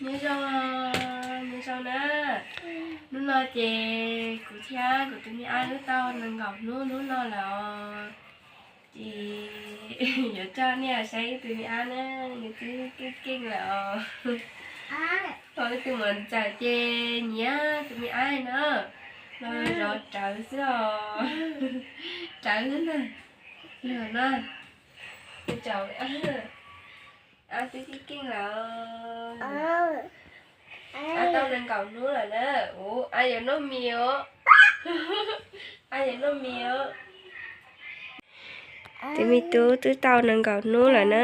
Nyob zoo, nyob zoo na. Hnub no ces kuv thiab kuv tus me ab wb tau nees nkaum hnub hnub no lawm os. Ces yuav coj nej saib wb tus me ab na, nws twb keej keej lawm os. Thaum wb tus muam ntxawm ces nyiam tus me ab no, los zov rawv xwb os. Rawv xwb ntag. Luag no, tus tsam me ab, ab twb keej keej lawm. Ab tau nees nkaum hnub lawm na. Ua, ab yuav noj mis os. Ab yuav noj mis os. Tus me tub twb tau nees nkaum hnub lawm na.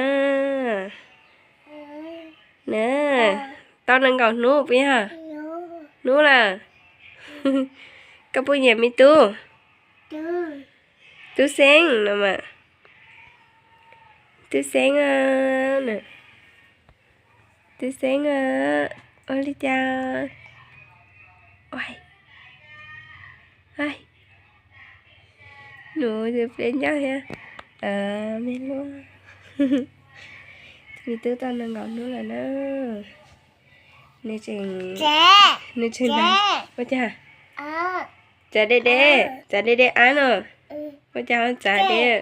Na, tau nees nkaum hnub puas yog? Hnub lawm. Koj puas nyiam me tub? Tub Xeeb no mas. Tub Xeeb, Tub Xeeb, ua li cas? Nws plias ncauj thiab. Me luaj. Tus me tub tau nees nkaum hnub lawm na. Nws tseem, nws tseem, ua cas? Txav deb deb, txav deb deb ab no. Ua cas ho txav deb?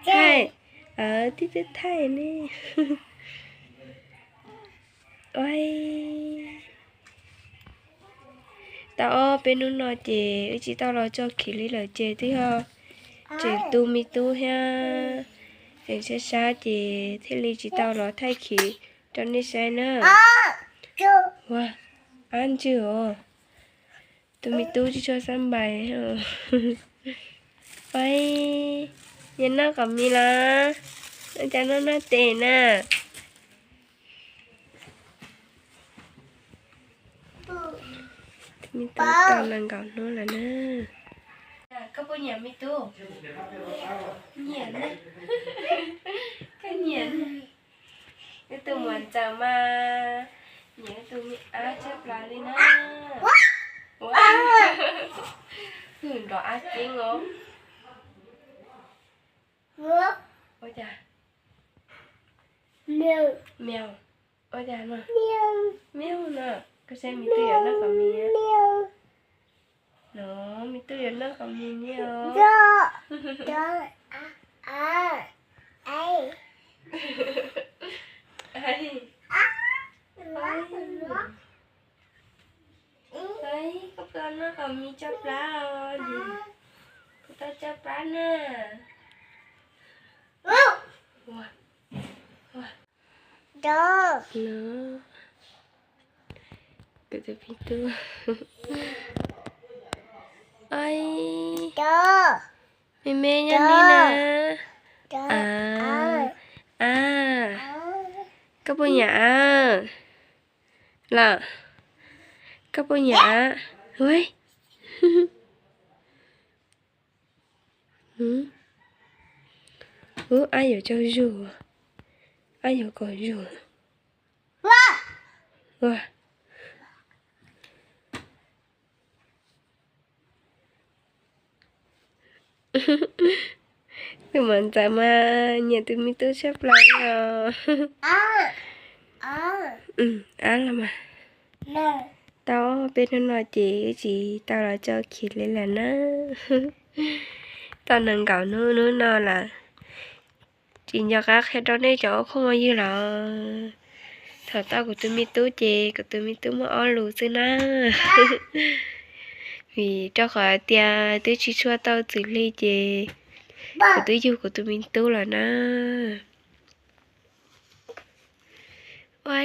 Thaij, tib tug thaij ne. Tau ob peb hnub no ces wb tsis tau los tso khiv li lawm ces twb yog tseem tu me tub thiab tseem sab sab ces thiaj li tsis tau los thaij khiv rau nej saib na. Ua, ab ntswg os. Tus me tub tsis tshua xab npais. Ua, yog noj qos mis los? Ua cas noj noj tes na? Tus me tub tau nees nkaum hnub lawm na. Koj puas nyiam me tub? Nyiam na. Koj nyiam na. Wb tus muam ntxawm mas nyiam wb tus me ab tshaj plaws li na. Ua, nrov ab ceeb os. Ua cas? Meow. Ua cas no? Meow no. Koj saib me tub yuav noj qos mis. No, me tub yuav noj qos mis ne os. Koj puas noj qos mis tso plab os? Kuv tau tso plab na. Kuv tus me tub. Oi, me me nyob li na. A, koj puas nyiam ab los? Koj puas nyiam ab? Ub, ab yuav tsaug zug, ab yuav kom zug. Tus muam ntxawm mas nyiam tus me tub tshaj plaws li os. Ab los mas. Tau peb hnub no ces wb tsis tau los tso khiv li lawm na. Tau nees nkaum hnub hnub no lawm. Tsis nco qab qhia rau nej cov ua phooj ua ywg los, thaum tau kuv tus me tub ces kuv tus me tub muaj ob lus xwb na. Vim rau qhov hais tias twb tsis tshua tau txwm hli ces kuv twb yug kuv tus me tub lawm na. Ua,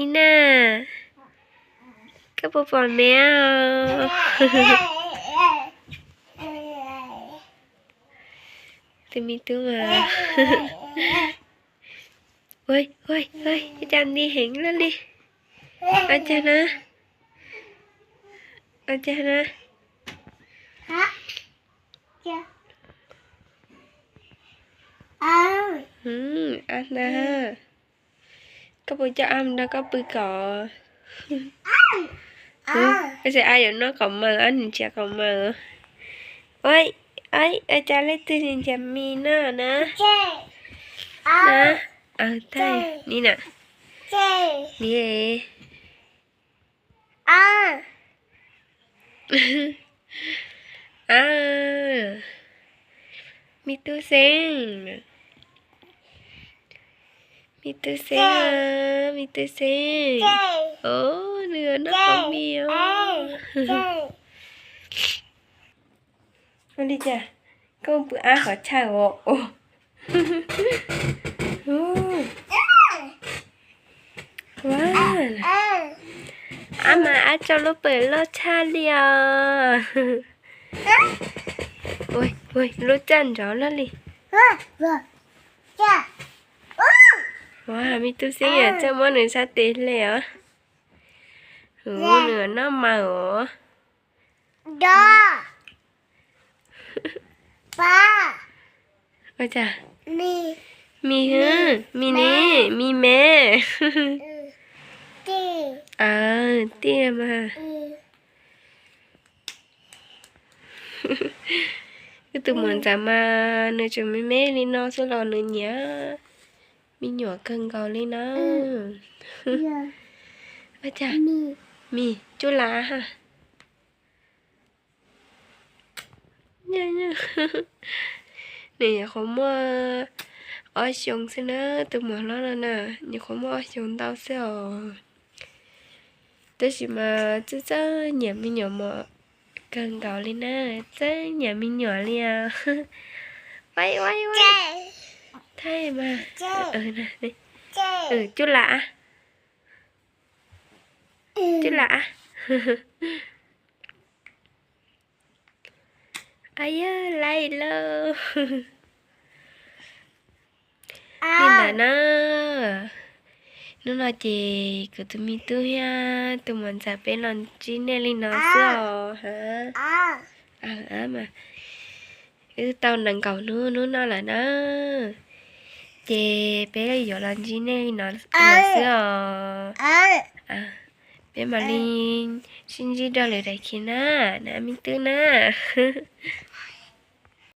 ib na, koj puas pom me os? Tus me tub mas. Ua, ua, ua, cas nti heev lawm li. Ua cas na? Ua cas na? Ab ntag. Koj puas coj ab mus nrog koj pw kom? Ua, ab yuav noj qos maws, ab nws nrhiav qos maws. Ua, ua cas leej twg nws nrhiav mis no na? Na, Thaij ni na. Ni. A, me tub Xeeb, me tub Xeeb, me tub Xeeb. Os, nws noj qhov mis os. Ua li cas koj pw ab qhov chaw os? Ab mas ab tso lub pawg loj tshaj li os. Lub caj nrov loj li. Ua, me tub Xeeb yam txawj muab nws sab tes hle os. Ua, nws noj mas os. Ua cas? Mis, mis ni, mis me. Tiaj mas. Wb tus muam ntxawm mas nws tseem me me li no xwb los nws nyiam me nyuam kawg nkaus li na. Ua cas? Mis, cuj las. Nws nyuam qhuav muaj ob xyoos xwb na, tus muam hlob no na, nyuam qhuov muaj ob xyoos ntau xwb os. Tab sis mas txawj txawj nyiam me nyuam mos kawg nkaus li na, txawj nyiam me nyuam li os. Ua ua ua, thaij mas. Cuj las, cuj las. Ab, yog laij lauj. Li ntawd na, hnub no ces kuv tus me tub thiab tus muam ntxawm peb los ntsib nej li no xwb os. Mas wb tau nees nkaum hnub hnub no lawm na, ces peb yuav los ntsib nej li no xwb os. Peb mam li sib ntsib rau lwm daim khi na, na me tub na.